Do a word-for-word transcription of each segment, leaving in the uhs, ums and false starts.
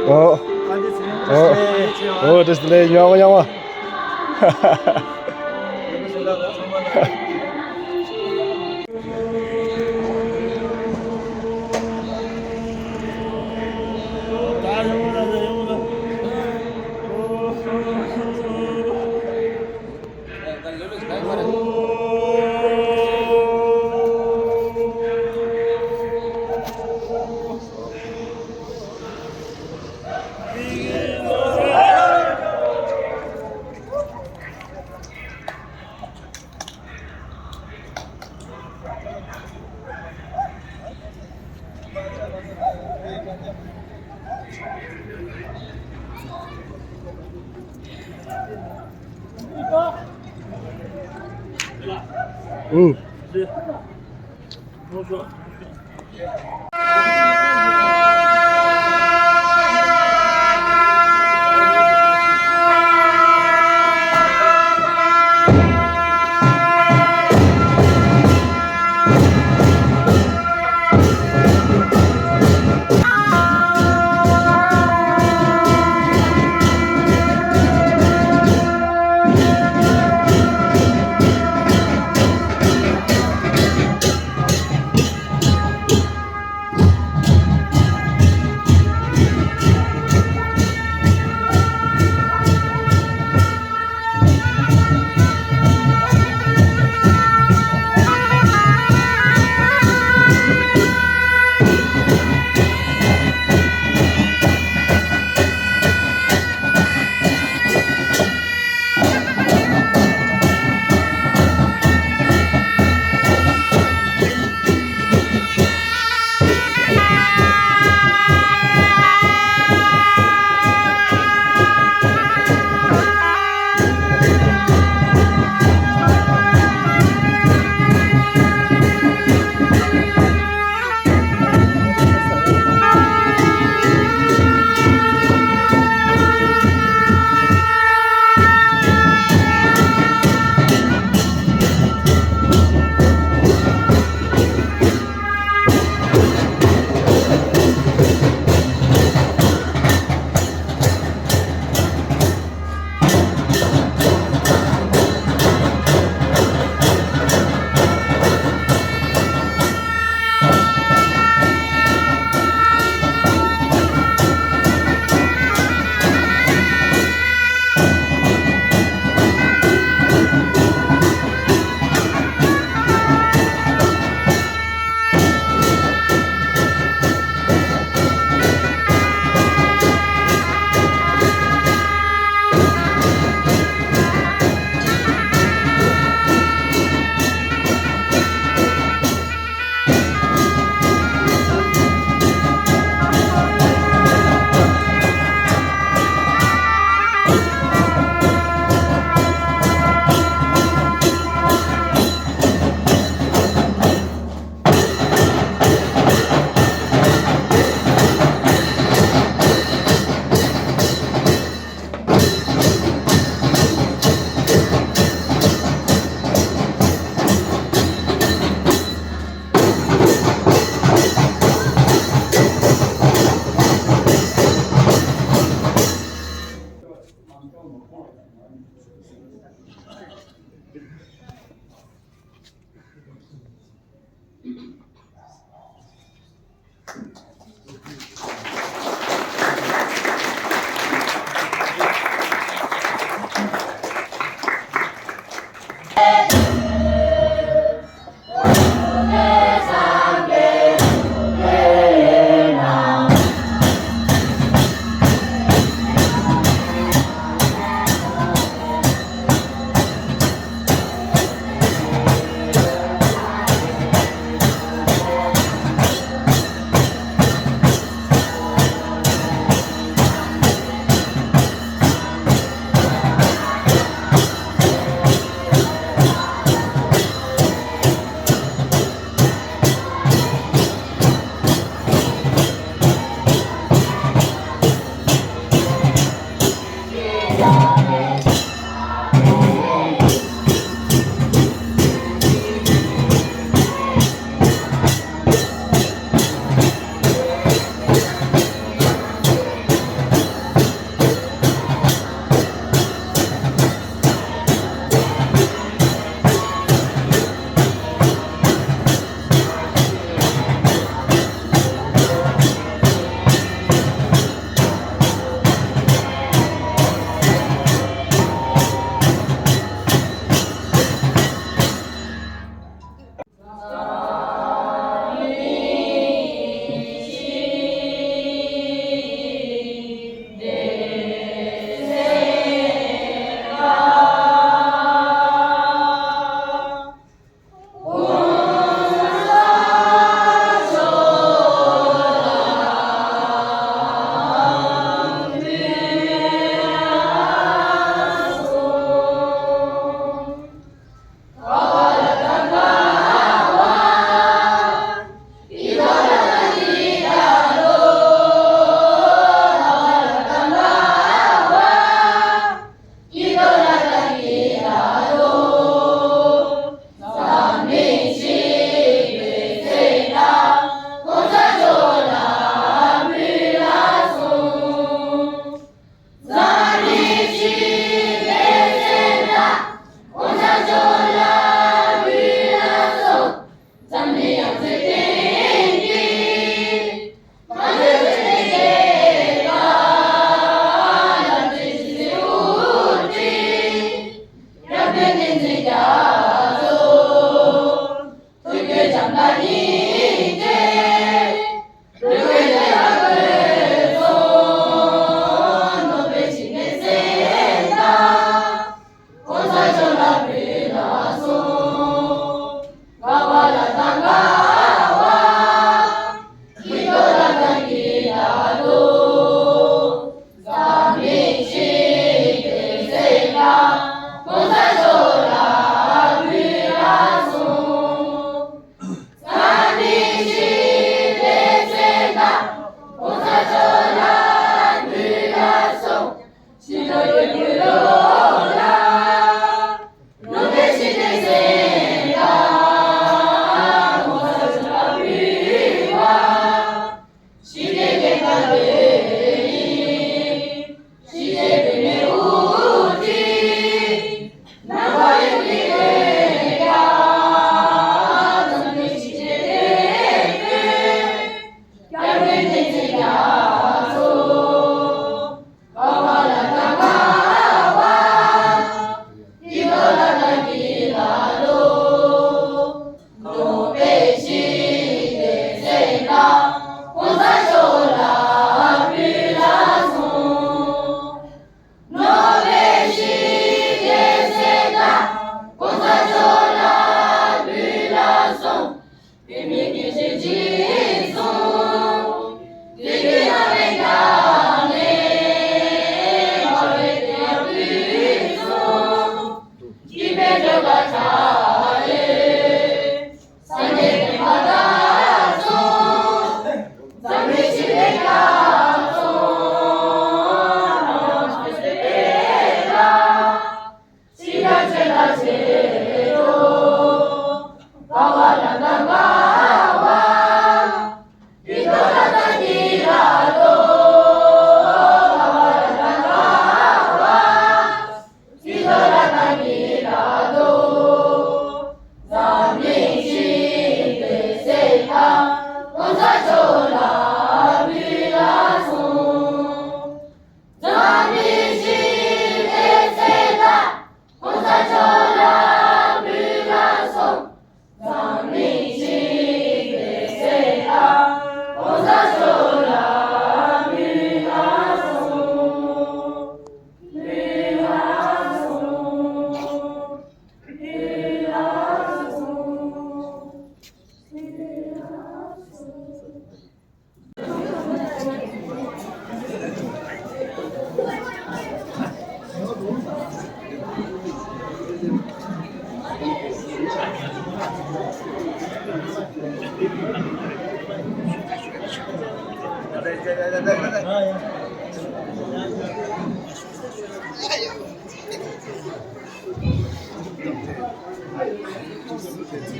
ཨོ། ཨོ། ཨོ། བཀྲ་ཤིས་བདེ་ལེགས། ཡོང་བ་ཡོང་བ། ཨུ།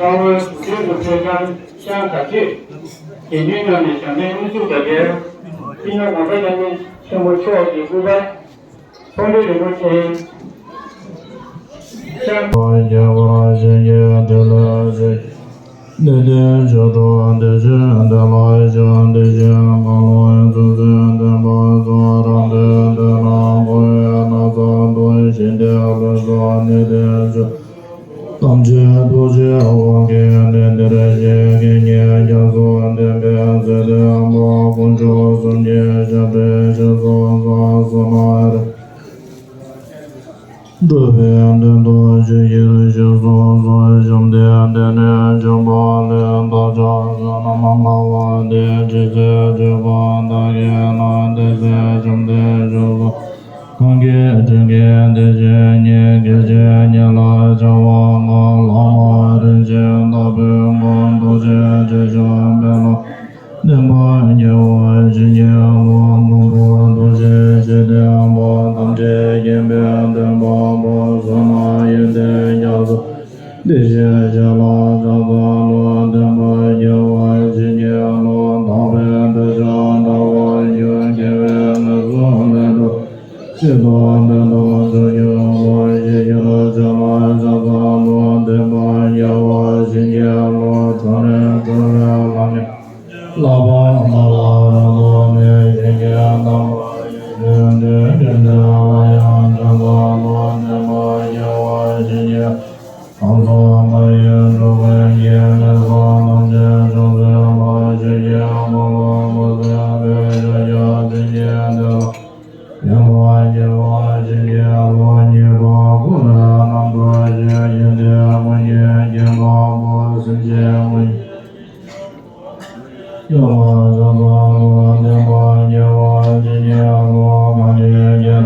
རྩ་བའི་རྒྱུན་དུ་ཕེབས་མཁན་ཤང་དགའ་ཆོས་དགེ་འདུན་རྣམས་ནས་ཞབས་བརྟན་དབུ་བཞུགས་དང་འབྲེལ། སྤྱི་ནོར་གོང་ས་སྐྱབས་མགོན་ཆེན་པོ་མཆོག་གི་སྐུ་པར་མཐོང་གྲོལ་རིན་པོ་ཆེ་ཤང་། ཁྱབ་པར་བཞེད་ཀྱི་དེ་ལས་ཞིག་གནས་བརྟན་ཆོས་གྲོགས་བདེ་ཆེན་བདེ་ལ་ཞིང་བདེ་ཞིང་གང་ལ་ཚུལ་འཛིན་བསྟན་པ་སོགས་རང་དོན་དོན་ལ་འཁོར་བའི་ན་ཚ་དོན་ཞི་བདེ་ལ་སོགས་གནས་བརྟན་ཆོས་ཐམས་ཅད་ཐུགས་རྗེའི་དབང་གིས་གནས་འདིར་གཤེགས་དགེ་བསྙེན་རྒྱ་མཚོ་ལྡན་པའི་ཚེ་བརྟན་པ་དཀོན་མཆོག་གསུམ་གྱི་ཞབས་འདྲེན་ཞབས་སོར་བཟང་སོ་ན་རེ། སྒྲུབ་པའི་དོན་དུ་ཆོས་ཀྱི་རིགས་སུ་སོགས་བཅོམ་ལྡན་འདས་ནས་བྱོན་པ་ལས་བདག་ཅག་བསོད་ནམས་དམའ་བ་དེས་ཇི་སྲིད་སྤྱོད་པ་དག་གིས་ན་དེ་སྲིད་བཅོམ་ལྡན་འབྱུང་གསུམ་གང་གི་དྲིན་གྱིས་དེ་བཞིན་ཉིད་དགེ་བཅུའི་གཉེན་ལ་བྱ་བ་ལྔ་ལྷག་མ་རིན་ཆེན་ལྟ་བུའི་མགོན་རྡོ་རྗེ་འཆང་དཔལ་ལ་བསྟན་པ་རྒྱས་པར་བྱིན་གྱིས་རློབས། མགོན་པོ་རྡོ་རྗེ་འཆང་ལྡན་པ་ཐམས་ཅད་མཁྱེན་པའི་སྟོན་པ་པོ་བསོད་ནམས་ཡོན་ཏན་རྒྱ་མཚོ་དེ་བཞིན་གཤེགས་ལ་ཕྱག་འཚལ་ལོ། བསྟན་པ་རྒྱས་པར་བྱིན་གྱིས་རློབས། དག་པའི་འདོད་ཆགས་དག་པར་གྱུར། དགེ་བའི་ལས་སུ་ལས་འགྲོ་ཆོས་དང་ལྡན་ཏོག་ཙམ་ཡོད་པར་ཤེས། ཡུལ་ལ་ཕྱིན་ལ་ཕྱག་འཚལ་ལོ། བསྟན་པ་རྒྱས་པར་བྱིན་གྱིས་རློབས། གྲོགས་ནི་གྲོལ་བའི་ལམ་ཡང་བསླབ་པ་སྨྲ་བ་རབ་ཏུ་མེད། བྱིན་གྱིས་བརླབ་པ་ཡོན་ཏན་ལྡན། དེ་འདྲ་བ་ཡང་ཕྱག་འཚལ་ལོ། བསྟན་པ་རྒྱས་པར་བྱིན་གྱིས་རློབས། ལམ་གསུམ་མ་ཡིན་དྲུག་པའི་དགེ་བའི་ལས་ཐམས་ཅད་ཅུང་ཟད་མ་ཞིག་གི་འཁོར་ལོ་བསྐོར་ཟིན་པའི་ཕྱག་རྒྱ་བདེ་སྐྱིད་ལྡན་ལ། ཡང་བ་རྒྱལ་བ་ཞིག་གི་ལོ་གཉིས་པ་ཀུན་ལས་རྣམ་པར་ཤེས་ཡོན་ཏན་ཀུན་གྱི་སྐྱེ་འགག་པོ་སེམས་ཅན་ཀུན། ཡང་བ་ཇོ་བོ་ལོ་བདེན་པ་རྒྱལ་བ་ཞིག་གི་ལོ་གང་ཞིག་གི་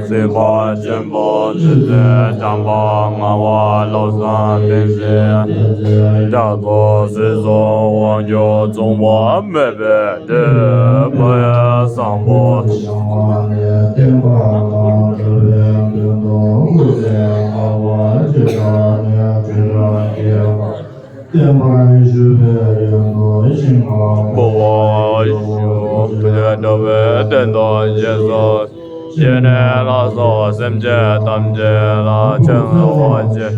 སྲིད་པ་ཆེན་པོ་ཆུ་ཚོད་བྱམས་པ་ངག་དབང་བློ་བཟང་བསྟན་འཛིན། དྲག་ཐོག་སྲིད་གསུམ་དབང་སྒྱུར་མཚུངས་པ་མེད་པའི་སྒྲུབ་པའི་བཟང་པོ། བསྟན་པ་ཞུ་བའི་ཡོན་ཏན་ཞིང་ཁམས་འགྲོ་བའི་སྟོན་ཏོ་རྗེས་སུ་ཞི་ནས་ལ་སོགས་སེམས་ཅན་ཐམས་ཅད་ལ་ཆེན་པོ་ཆེ་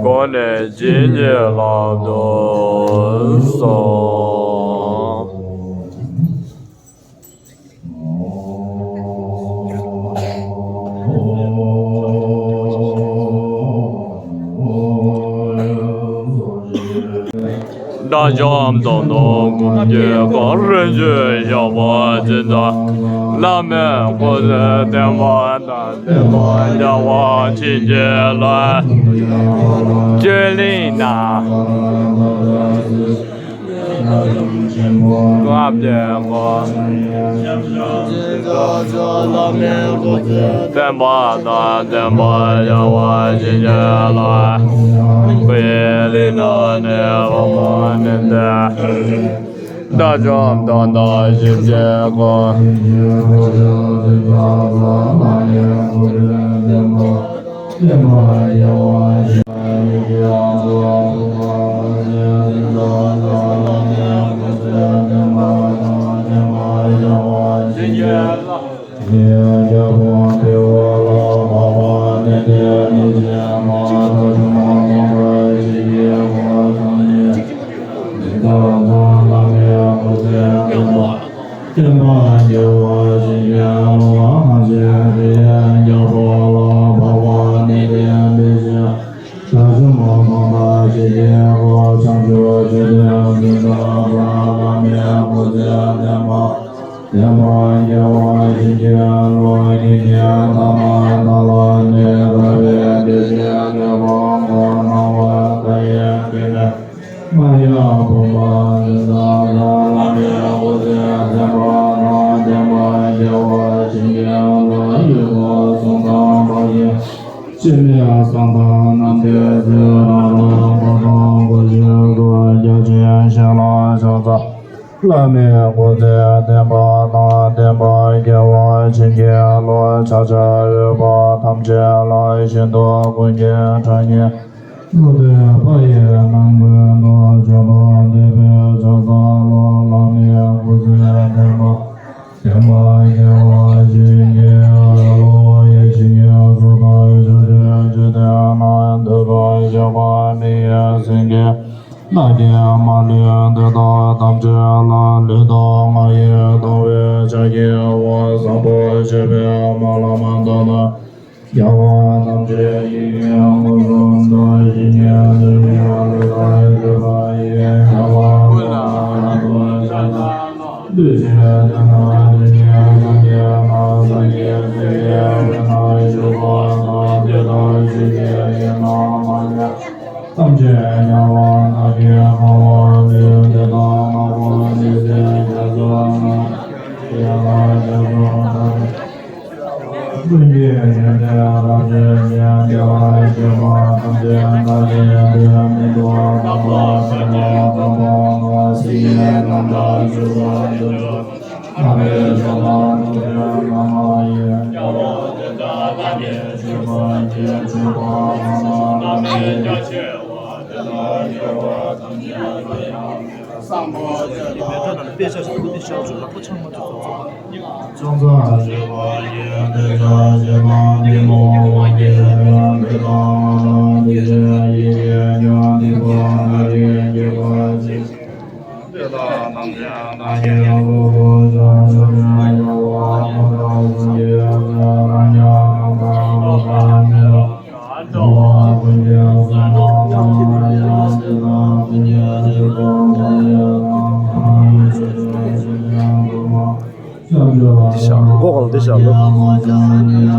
གོ་ནས་ཇི་སྙེད་བསླབ་ཏུ་གསོལ། དགྲ་བཅོམ་དོན་དུ་སྐུ་མཆོད་འཁོར་རིན་ཆེན་ཞགས་པ་ཅན་དང་། བླ་མེད་སྐུ་ཚེ་བརྟན་པ་དང་། བསྟན་པ་རྒྱས་པ་བྱིན་གྱིས་རློབས། ཆོས་གླིང་ན། བསྟན་པ་དང་བསྟན་པ་རྒྱས་པ་བྱིན་གྱིས་རློབས། སྐུ་ཡི་གླིང་ན་གནས་པ་མ་ནིང་ཏེ། དགྲ་བཅོམ་དོན་དུ་ཞིང་བཅུ་བསྐོར། ཅི་ནས་གསང་དང་རྣམ་ཐོས་སྲས་རང་རང་འཁོར་དང་སྒོ་འབྱེད་སོགས་རྒྱ་ཆེན་ཞལ་ལག་ཕྱག་འཚལ། བླ་མེད་སྐུ་ཚེ་བརྟན་པ་དང་བསྟན་པ་རྒྱས་པ་བྱིན་གྱིས་རློབས། ཕྱག་བྱར་འོས་པ་ཐམས་ཅད་ལ་ཤིན་ཏུ་མགོན་གྱུར་དྲག་ཉེར། བློ་གཏད་པ་ཡི་རྣམ་ཀུན་ཏུ་མཆོག་ཏུ་བསྟོད་པའི་ཕྱག་འཚལ་ལོ། བླ་མེད་སྐུ་ཚེ་བརྟན་པ། བསྟན་པ་རྒྱས་པ་བྱིན་གྱིས་རློབས། ཡེ་ཤེས་ཀྱི་གཟུགས་དང་ཞབས་ཀྱི་མཆོད་རྟེན་ནང་། མཐུ་དང་ཞི་བ་མི་ཡི་སེང་གེ། ནགས་ཀྱི་མ་ལུས་འདི་དག་ཐམས་ཅད་ལ། ལུས་དང་ངག་ཡིད་དང་བས་ཕྱག་བགྱི་བ། བཟང་པོ་སྤྱོད་པའི་སྨོན་ལམ་བཏབ་ན། རྒྱལ་བ་ཐམས་ཅད་ཡིད་ཀྱི་མངོན་སུམ་དུ། ཞི་གནས་དུལ་བའི་ལུས་དང་སྤྱོད་པ་ཡིས། རྒྱལ་བ་ཀུན་ལ་རབ་ཏུ་ཕྱག་འཚལ་ལོ། འདུས་བྱས་དོན་དང་ལྡན་པའི་སངས་རྒྱས་དང་། སངས་རྒྱས་སྲས་ཀྱི་དབུས་ན་བཞུགས་པ་དང་། དེ་དག་ཇི་སྐད་ཡིད་བློ་མ་བྱས། ཐམས་ཅད་མྱང་བ་དག་གིས་ཁ་བ་ལས། དེ་དག་བསྔགས་པ་ནི་སྲས་བརྒྱ་སོགས་ལ། ཡ་ལ་བརྒྱ་སོགས་དག་གིས། ཀུན་གྱི་ཡོན་ཏན་རབ་བརྗོད་ཅིང་། བདེ་བར་གཤེགས་པ་ཐམས་ཅད་བདག་གིས་བཏུད། མི་སྡུག་དམ་པ་སེར་སྣ་དམ་པ་དང་། སྲིད་ཞིའི་རྣམ་པར་བཅུ་པ་དེ་ཚོ། ཨ་བྷྱཿ་ཏ་ནུ་ཏེ་ན་མ་ཡེ། འདི་བཞག་ལོ། མགོ་གང་འདི་བཞག་ལོ།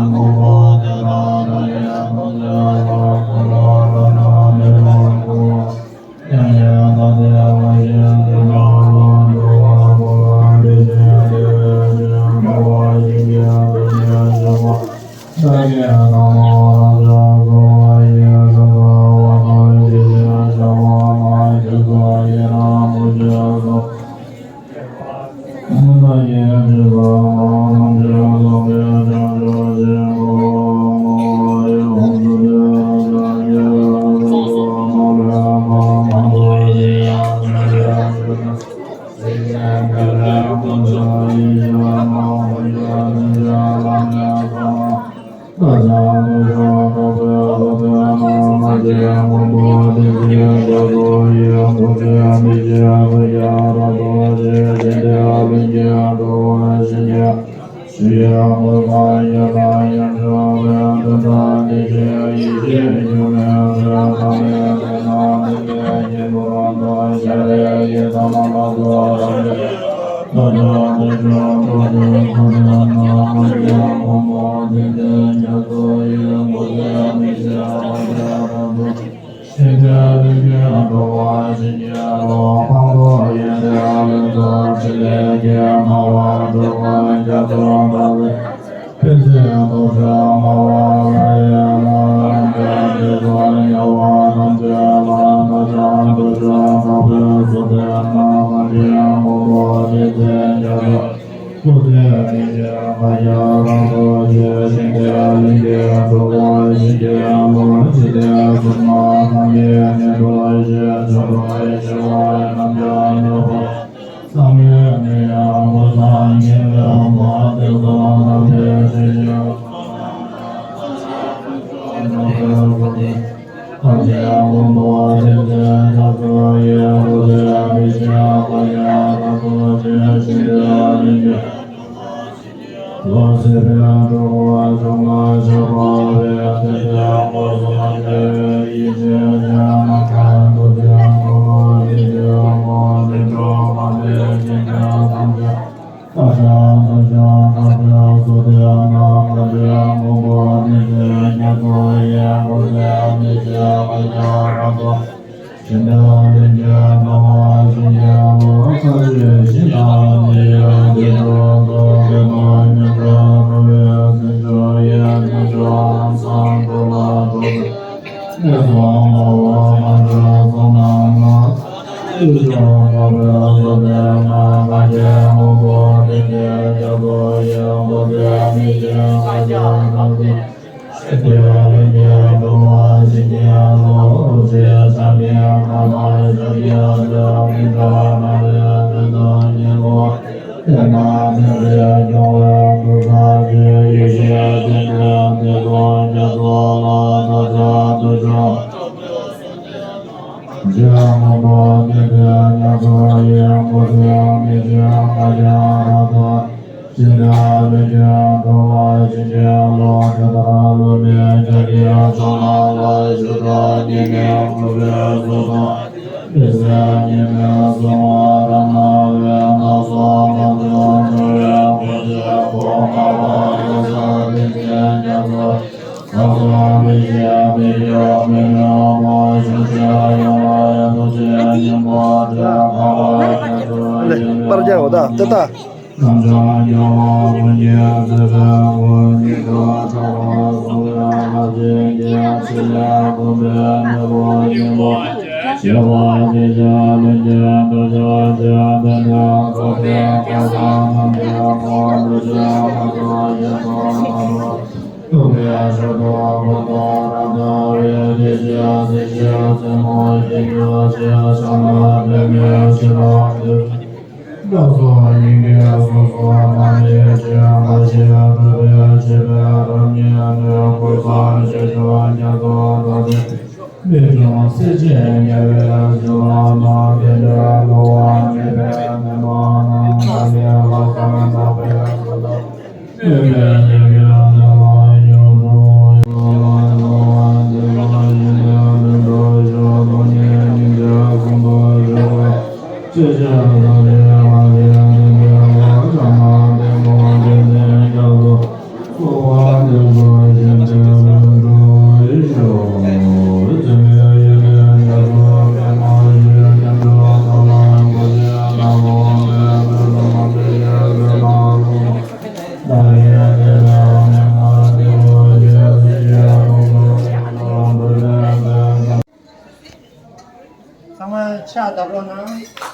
པར་རྒྱག་འོ་ད་ཏེ་ད། ཚང་མ་ཕྱག་བརྡབ་རོགས་གནང་།